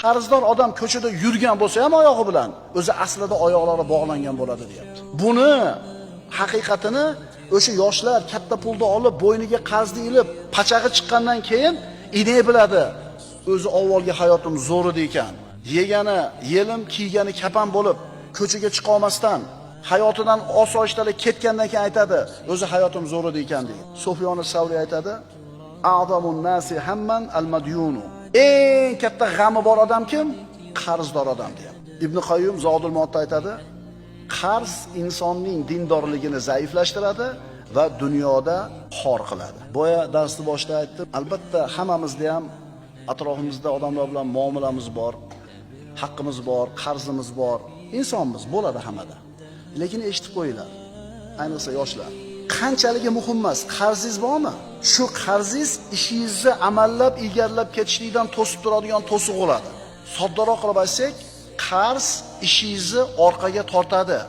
Qarzdor odam ko'chada yurgan bo'lsa ham oyog'i bilan, o'zi aslida oyoqlari bog'langan bo'ladi deyapti. Buni haqiqatini o'sha yoshlar katta pulni olib, bo'yniga qarzni ilib, pachag'i chiqqandan keyin ine biladi. O'zi avvalgi hayotim zo'r edi ekan. Yegani yelim, kiygani kapan bo'lib, ko'chaga chiqa olmasdan, hayotidan osoyishtalik ketgandan keyin aytadi, o'zi hayotim zo'r edi ekan deydi. Sufyon Savriy aytadi, a'zamun nasi hamman al-madyunu. Eng katta g'ami bor odam kim? Qarzdor odam deyapti. Ibn Qayyum Zodul Muotda aytadi, qarz insonning dindorligini zaiflashtiradi va dunyoda xor qiladi. Boya darsni boshida aytdim, albatta hammamizda ham atrofimizda odamlar bilan muomalamiz bor, haqqimiz bor, qarzimiz bor. Insonmiz, bo'ladi hammada. Lekin eshitib qo'yinglar, ayniqsa yoshlar. Qanchaligi muhim emas, qarzingiz bormi? Shu qarzingiz ishingizni amallab, ilgarilab ketishlikdan to'sib turadigan to'siq bo'ladi. Soddaroq qilib aytsak, qarz ishingizni orqaga tortadi.